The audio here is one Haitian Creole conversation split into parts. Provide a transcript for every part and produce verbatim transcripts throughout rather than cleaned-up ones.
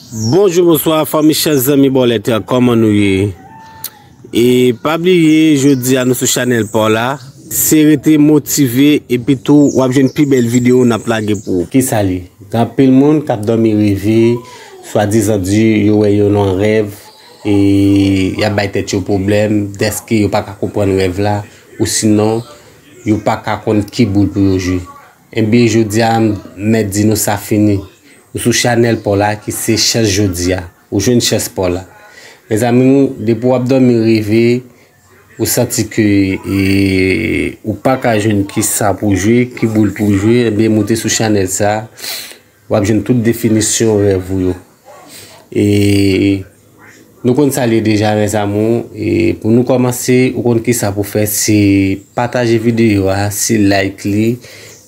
Bonjou, bonswa, fanmi, chè zanmi bò lètè, kòman nou ye? E pa bliye, jodi a nou sou chanèl pa w la. Se rete motive, epi tou w ap jwenn pi bèl videyo n ap lage pou ou. Kisa l ye? Gen anpil moun k ap dòmi reve, swadizan di yo wè yo nan rèv, e y ap bay tèt yo pwoblèm, dèske yo pa ka konprann rèv la, ou sinon, yo pa ka konn ki boul pou yo jwe. Ebyen, jodi a, m mèt di nou sa fini. Nou sou chanèl pa w la ki se chans jodi a. Ou jwenn chans pa w la. Mezanmi, depi w ap dòmi reve, ou santi ke, e, ou pa ka jwenn kisa pou jwe, ki boul pou jwe, ebyen, moute sou chanèl sa. W ap jwenn tout definisyon rèv ou yo. E nou konn sa l ye deja, mes amours. E pou nou kòmanse, ou konn kisa pou fè, se pataje videyo a, se like li,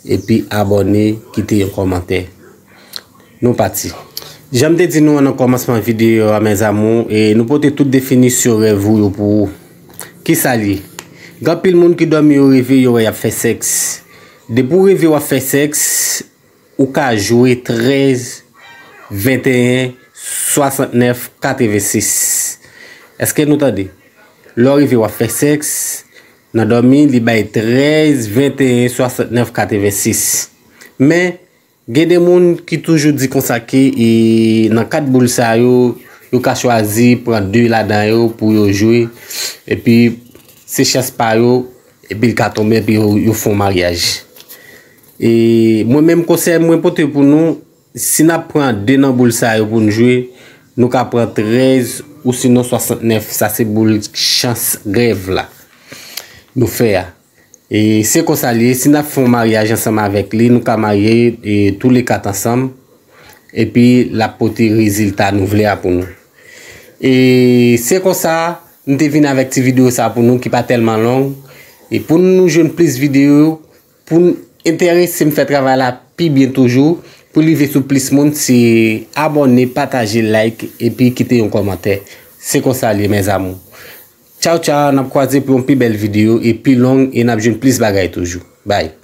epi abòne, kite yon kòmantè. Nou pati. Jan m te di nou an nan kòmansman videyo a, mes amours, e nou pote tout definisyon rèv ou yo pou ou. Kisa l ye? Gen anpil moun ki dòmi yo reve, yo wè y ap fè sèks. Depi w reve w ap fè sèks, ou ka jwe trèz, venteyen, swasantnèf, katrevensis. Èske nou tande? Lè w rive w ap fè sèks, nan dòmi, li bay trèz, venteyen, swasantnèf, katrevensis. Men, gen de moun ki toujou di konsa ke, e, nan kat boul sa yo, yo ka chwazi pran de ladan yo pou yo jwe, epi se chans pa yo, epi l ka tonbe, epi yo, yo fè yon maryaj. E mwen menm, konsèy mwen pote pou nou, si n ap pran de nan boul sa yo pou n jwe, nou ka pran trèz ou sinon swasantnèf. Sa se boul chans rèv la nou fè a. E se konsa l ye, si n ap fè yon maryaj ansanm avèk li, nou ka marye, e, toulèkat ansanm, epi l ap pote rezilta nou vle a pou nou. E se konsa, m te vin avèk ti videyo sa pou nou ki pa tèlman long. E pou nou jwenn plis videyo, pou n enterese m fè travay la pi byen toujou, pou l rive sou plis moun, se abòne, pataje, like, epi kite yon kòmantè. Se konsa l ye, mes amours. Tchaw, tchaw, n ap kwaze pou yon pi bèl videyo e pi long, e n ap jwenn plis bagay toujou. Bye.